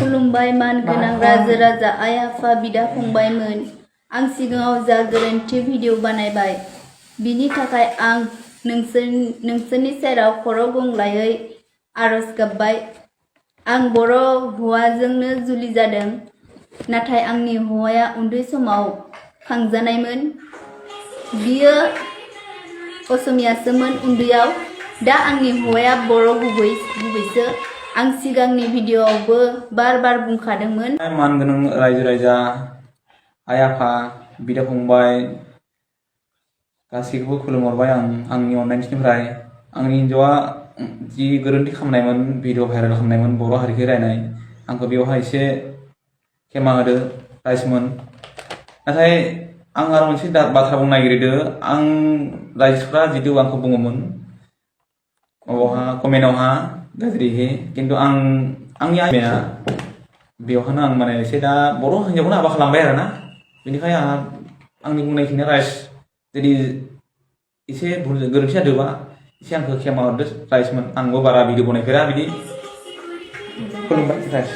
खुलुमबाय मानगोनां राजा राजा आइ आफा बिदा फंबायमोन आं सिगाङाव जा गोरोन्थि भिडिअ बानायबाय बिनि थाखाय आं नोंसोरनि सेराव खर' गंग्लायै आरज गाबबाय। आं बर' हौवाजोंनो जुलि जादों नाथाय आंनि हौवाया उन्दै समाव खांजानायमोन। बियो असमियासोमोन उन्दैयाव। दा आंनि हौवाया बर' गुबैसो। आं सिगांनि भिडिअआवबो बार बुंखादोंमोन। मानगोनां रायजो राजा आइ आफा बिदा फंबाय गासैखौबो खुलुमहरबाय आंनि अननायनिफ्राय। आंनि हिन्जावा जि गोरोन्थि खालामनायमोन भिडिअ भाइरेल खालामनायमोन बर' हारिखौ रायनाय आंखौ बेवहाय एसे खेमा होदो राइजमोन। नाथाय आं आरो मोनसे बाथ्रा बुंनो नागिरदों। आं राइजफ्रा जितु आंखौ बुङोमोन कमेन्टआवहा गाज्रिहै खिन्थु आंनि आइमाया बेवहायनो आं माने एसे दा बर' हिन्जावखौनो हाबा खालामबाय आरोना। बेनिखाय आंनि बुंनायखिनिया राइज जुदि एसे गोरोन्थि जादोंबा एसे आंखौ खेमा हरदो राइजमोन। आंबो बारा भिडिअ बनायफेरा बिदि खुलुमबाय राइज।